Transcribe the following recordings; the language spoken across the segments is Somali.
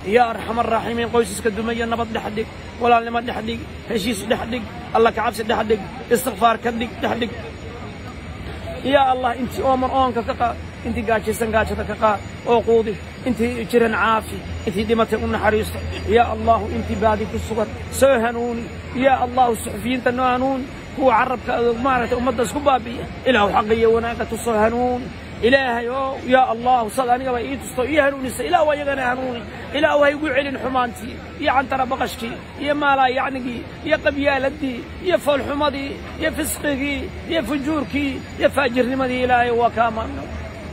Yaa arxama araaximiin, qoysaska dumaya nabad dhex dhig, walaalnimo dhex dhig, heshiis dhex dhig, alla ka cabsi dhex dhig, istikfaar ka dhig dhex dhig. Yaa Allah, intii ooman oonka ka qaad, intii gaajaysan gaajada ka qaad oo quudi, intii jiran caafi, intii dhimatay u naxariisto. Yaa Allahu, intii baadi ku sugan soo hanuuni. Yaa Allahu, suxufiyiinta noo hanuuni, kuwa carabka maaragtay ummadda isku baabi'iya Ilaahu xaqa iyo wanaagga tusoo hanuuni. Ilaahay oo yaa Allahu, sad anigaba ii tusto ii hanuunisa, Ilaahu ayagana hanuuni. Ilaahu ha igu celin xumaantii iyo cantara baqashkii iyo maalaa yacnigii iyo qabyaaladii iyo foolxumadii iyo fisqigii iyo fujuurkii iyo faajirnimadii. Ilaahay waa kaa maano.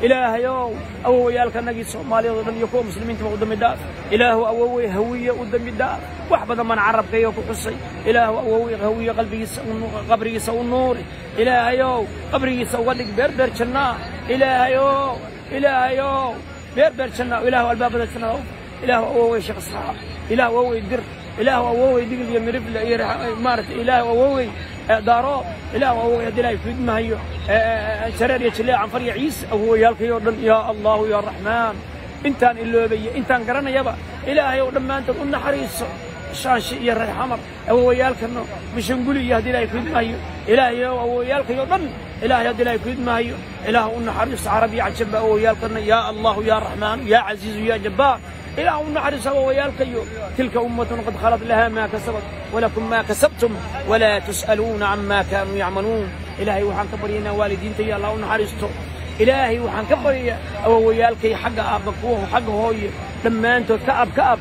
Ilaahay ow, awowayaalkanagii Soomaaliyeed oo dhan iyo kuwa muslimiintaba u dambi dhaaf. Ilaahu awowey Hawiye u dambi dhaaf, wax badan baan carabkayga ku xusay. Ilaahu awowey Hawiye qalbigiisa qabrigiisa u nuuri. Ilaahayow, qabrigiisa uga dhig beer beer jannaa. Ilaahayow, Ilaahayow, beer beer jannaa. Ilaahu albaabada jannada. Ilaahu awowey Sheekh Isxaaq, Ilaahu awowey Dir, Ilaahu awowey Digil iyo Mirifle iyo maaragtay, Ilaahu awowey Daaro, Ilaahu awowey haddii Ilaahay kuidmahayo Jareer iyo Jillee, Canfar iyo Ciise, awowayaalkay oo dhan. Yaa Allahu yaa Raxmaan, intaan iloobaya intaan garanayaba Ilaahay oo dhammaantood u naxariiso. Shaanshi iyo reer Xamar awowayaalkano, Mishanguli iyo haddii Ilaahay kuidmahayo, Ilaahay ow awowayaalkay oo dhan, Ilaahay haddii Ilaahay kuidmahayo, Ilaah u naxariiso. Carab iyo cajamba awowayaalkana. Yaa Allahu yaa Raxmaan yaa Casiizu yaa Jabbaar, ilaah u naxariiso awowayaalkayo. Tilka ummatun qad khalat, lahaa maa kasabat walakum maa kasabtum, walaa tus'aluuna camaa kaanuu yacmaluun. Ilaahay waxaan ka baryaynaa waalidiinta iyo Allah u naxariisto. Ilaahay waxaan ka baryayaa awowayaalkay xagga aabba, kuwa xagga hooye dhammaantood, ka ab ka ab,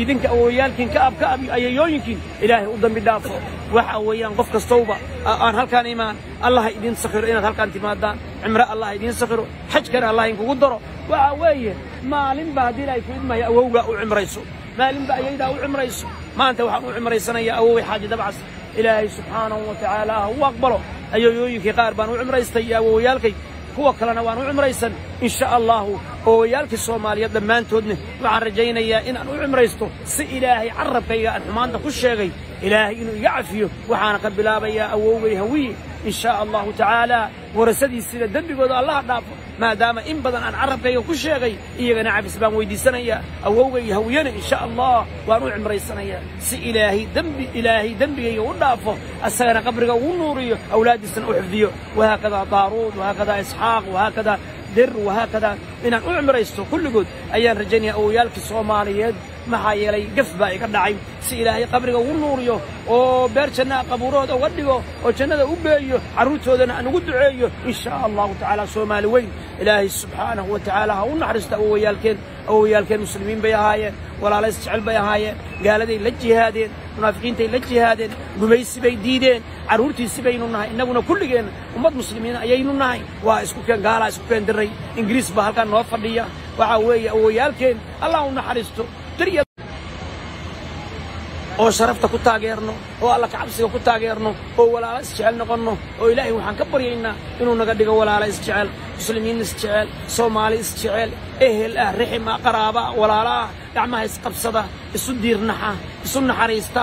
idinka awowayaalkiin ka ab ka ab, ayayooyinkiin Ilaahay u dambi dhaafo. Waxa weeyaan qof kastowba aan halkaan imaan, Allah idiin sakhiro inaad halkaan timaadaan, cimro Allah idiin sakhiro, xajkana Allah inkugu daro. Waxa weeye maalinba haddii Ilaahay ku idmaya awowgaa u cimrayso, maalinba ayaydaa u cimrayso. Maanta waxaan u cimraysanayaa awoway Xaaji Dabcas, Ilaahay subxaanahu wa tacaala ha u aqbalo. Ayayooyinkii qaar baan u cimraystay iyo awowayaalkay, kuwa kalena waan u cimraysan insha Allahu. Awowayaalkii Soomaaliyeed dhammaantoodna waxaan rajaynayaa inaan u cimraysto si Ilaahay carabkayga aan xumaanta ku sheegay Ilaahay inuu iga cafiyo. Waxaana ka bilaabayaa awowgay Hawiye in shaa Allahu tacaala, warasadiisina dembigooda Allaha dhaafo, maadaama in badan aan carabkayga ku sheegay, iyagana cafis baan weydiisanayaa. Awowgay Hawiyena insha Allah waan u cimraysanayaa si Ilaahay dembi Ilaahay dembigayga u dhaafo, asagana qabriga ugu nuuriyo, awlaaddiisana u xifdiyo. Wahaakadaa Daaruud, wahaakadaa Isxaaq, wahaakadaa Dir, wahaakadaa inaan u cimraysto kulligood ayaan rajaynaya awowyaalkii Soomaaliyeed. Maxaa yeelay gaf baa iga dhacay, si Ilaahay qabriga ugu nuuriyo oo beer jannaa qabuurahooda uga dhigo oo jannada u geeyo, carruurtoodana aan ugu duceeyo in shaa Allahu tacaala. Soomaali weyn Ilaahay subxaanahu wa tacaala ha u naxariisto awowayaalkeen. Awowayaalkeen muslimiin bay ahaayeen, walaalays jecel bay ahaayeen, gaaladay la jihaadeen, munaafiqiintay la jihaadeen, gumaysi bay diideen. Carruurtiisi baynu nahay innaguna, kulligeen ummad muslimiin ayaynu nahay. Waa isku keen gaalaa isku keen diray, Ingiriis baa halkaan noo fadhiya. Waxaa weeye awowayaalkeen Allah u naxariisto, oo sharafta ku taageerno, oo alla kacabsiga ku taageerno, oo walaalo isjecel noqonno, oo Ilaahay waxaan ka baryaynaa inuu naga dhigo walaalo isjecel, muslimiin isjecel, Soomaali isjecel, ehel ah, rixim ah, qaraaba ah, walaalo ah, gacmaha isqabsada, isu diirnaxa, isu naxariista,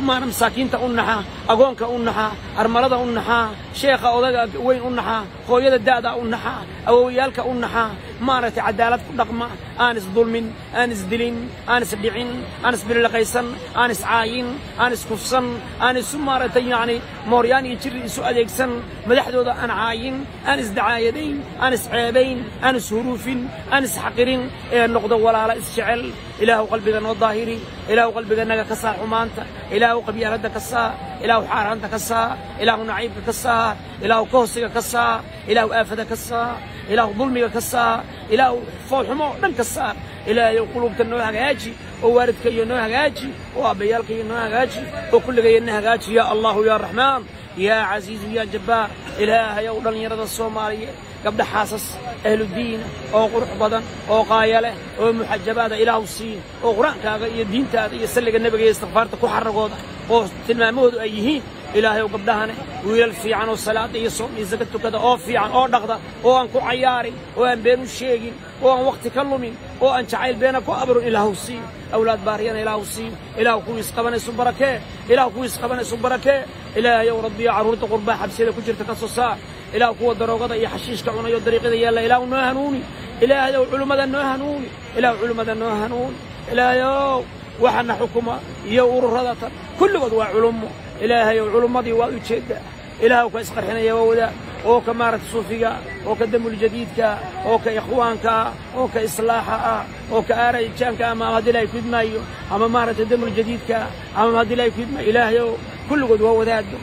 masaakiinta u naxa, agoonka u naxa, armalada u naxa, sheekha odaga weyn u naxa, hooyada da'da u naxa, awowyaalka u naxa, maaragtay cadaalad ku dhaqma, aan isdulmin, aan isdilin, aan isdhicin, aan isbililiqaysan, aan iscaayin, aan iskufsan, aan isu maaragtay yacni mooryaan iyo jiri isu adeegsan, madaxdooda aan caayin, aan isdacaayadayn, aan isceebayn, aan ishuruufin, aan isxaqirin, ee noqdo walaala isjecel. Ilaahu qalbiga noo daahiri, Ilaahu qalbiga naga ka saar xumaanta, Ilaahu qabyaaladda ka saar, Ilaahu xaaraanta ka saar, Ilaahu naciibka ka saar, Ilaahu kahosiga ka saar, Ilaahu aafada ka saar, Ilaahu dulmiga ka saar, Ilaahu foolxumo oo dhan ka saar. Ilaahayow, quluubta noo hagaaji, oo waalidka iyo noo hagaaji, oo aabbayaalka iyo noo hagaaji, oo kulligayana hagaaji. Yaa Allahu yaa Raxmaan yaa Casiizu yaa Jabbaar. Ilaahayow, dhallinyarada Soomaaliyeed gabdha xaasas ahludiina oo qurux badan oo qaaya leh oo muxajabaada Ilaahu siin, oo Qur-aankaaga iyo diintaada iyo salliga Nebiga iyo istikfaarta ku xaragooda oo tilmaamahoodu ay yihiin. Ilaahayow, gabdhahane wiilal fiican oo salaada iyo soom iyo saka tukada oo fiican oo dhaqda oo aan ku cayaarin oo aan been u sheegin oo aan wakhti ka lumin oo aan jacayl beena ku abrin Ilaahu siin. Awlaad baariyana Ilaahu siin. Ilaahu kuwiis qabanaysu barakee, Ilaahu kuwiis qabanaysu barakee. Ilaahayow rabbiyo, carruurta qurbaa xabsiyada ku jirta ka soo saar. Ilaahu kuwa daroogada iyo xashiishka cunayo dariiqyada yaalla Ilaahu noo hanuuni. Ilaahayow, culummada noo hanuuni, Ilaahu culummada noo hanuuni. Ilaahayow waxana xukuma iyo ururada tan kulligood waa culummo. Ilaahayow culummadii waad u jeeddaa. Ilaahow ka isqarxinaya waa wadaad, oo ka maaragta suufiga, oo ka damuljadiidka, oo ka ikhwaanka, oo ka islaaxa ah, oo ka aarajaanka ama haddii ilaahay ku idmaayo, ama maaragtay damuljadiidka, ama haddii ilaahay ku idmaayo. Ilaahayow kulligood waa wadaado,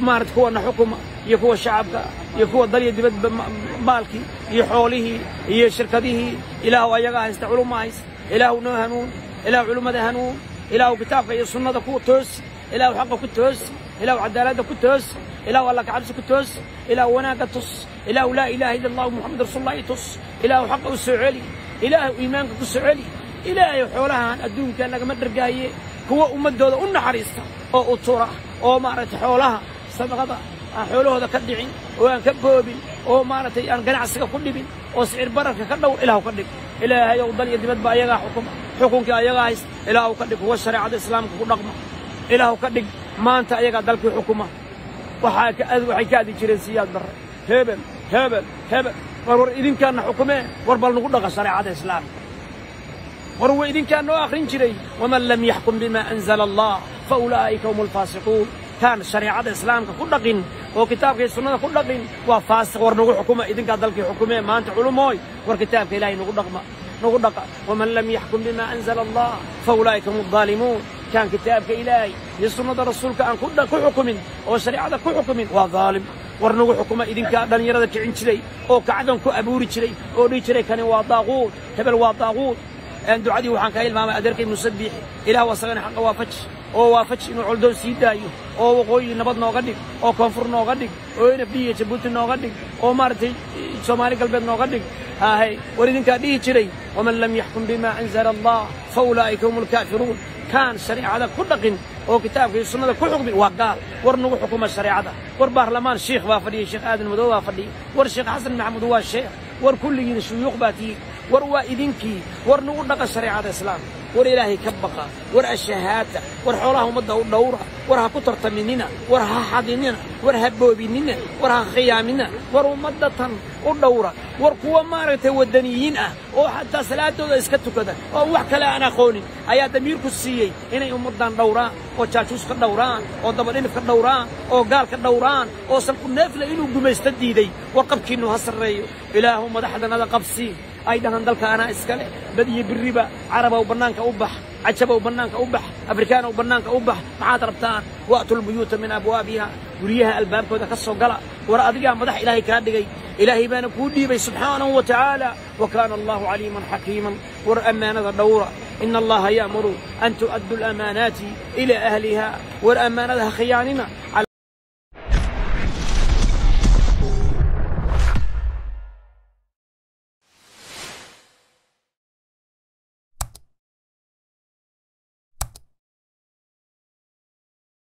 maarata kuwana xukuma iyo kuwa shacabka iyo kuwa dalya dibadba maalkii iyo xoolihii iyo shirkadihii. Ilaahow ayagaa haysta, culumma haysta. Ilaahow noo hanuun, ilaahow culummada hanuun, ilaahow kitaabka iyo sunnada ku toosi, ilaahow xaqa ku toosi, ilaahow cadaaladda ku toosi, ilaahow alla kacabsi ku toosi, ilaahow wanaagga tus, ilaahow laa ilaaha illa allahu muxamed rasuulullahi tus, ilaahow xaqa u soo celi, ilaahow iimaanka ku soo celi. Ilaahay xoolahan adduunka lagama dhargaaye, kuwa ummadooda u naxariista oo u tura oo maaragtay xoolaha sadaqada aan xoolahooda ka dhicin oo aan ka boobin oo maaragtay aan ganacsiga ku dhibin oo sicir bararka ka dhowr, ilaahu ka dhig. Ilaahayow dal iyo dibadba ayagaa xukuma, xukunkii ayagaa haysta. Ilaahu ka dhig kuwa shareecada islaamka ku dhaqma. Ilaahu ka dhig maanta ayagaa dalkii xukuma. Waxay ka adi jireen Siyaad Barre, hebel hebel hebel. War idinkaana xukumee, war bal nagu dhaqa shareecada islaamka. War wa idinkaa noo akhrin jiray, waman lam yaxkum bima anzala allah fa ulaa'ika hum alfaasiquun. Kaan shareecada islaamka ku dhaqin oo kitaabka iyo sunnada ku dhaqin waa faasiq. War nagu xukuma, idinkaa dalkii xukumee maanta culumooy. War kitaabka ilaahay nagu dhaqma, nagu dhaqa. Waman lam yaxkum bima anzala allah fa ulaa'ika hum aldaalimuun. Kaan kitaabka ilaahay iyo sunnada rasuulka aan ku xukumin oo shareecada ku xukumin waa daalim. War nagu xukuma, idinkaa dhallinyarada kicin jiray oo kacdan ku abuuri jiray oo dhihi jiray kani waa daaquud, hebel waa daaquud. Ducadii waxaan ka hilmaamay adeerkay Musabiixi. Ilaah asagana xaqa waafaji oo waafaji inuu coldoon sii daayo oo waqooyi nabad nooga dhig oo koonfur nooga dhig oo NFD iyo Jabuuti nooga dhig oo maaragtay Soomaali galbeed nooga dhig. Haahay, war idinkaa dhihi jiray waman lam yaxkum bima anzala allah fa ulaa'ika hum alkaafiruun. Kaan shareecada ku dhaqin oo kitaabka iyo sunnada ku xukmin waa gaal. War nagu xukuma shareecada. War baarlamaan shiikh baa fadhiyay, Sheekh Aadan Madow baa fadhiyay, war Sheekh Xasan Maxamuud waa sheekh, war kulligiina shuyuuq baa tihiin. War waa idinkii, war nagu dhaqa shareecada islaamka. War ilaahay ka baqa, war ashahaata, war xoolaha ummadda u dhowra, war ha ku tartaminina, war ha xadinina, war ha boobinina, war ha khiyaaminina, war ummadda tan u dhowra. War kuwa maaragtay waddaniyiin ah oo xataa salaadooda iska tukada oo wax kale aan aqoonin ayaa damiirku siiyey inay ummaddan dhowraan oo jaajuus ka dhowraan oo dabadhilif ka dhowraan oo gaal ka dhowraan oo salku neefle inuu gumaysto diiday. War qabkiinnu ha sarreeyo. Ilaahu madaxdanada qabsii ay dhahaan dalka anaa iskale, bad iyo birriba. Carabow bannaanka u bax, cajabow bannaanka u bax, afrikaanow bannaanka u bax. Maxaad rabtaan? Wa'tul buyuuta min abwaabiha, guryaha albaabkooda ka soo gala. War adigaa madax ilaahay kaa dhigay, ilaahay baana kuu dhiibay subxaanahu wa tacaala. Wa kaana allahu caliiman xakiiman. War ammaanada dhowra. Ina allaha ya'muru an tu'addu alamaanaati ilaa ahliha. War ammaanada ha khiyaanina.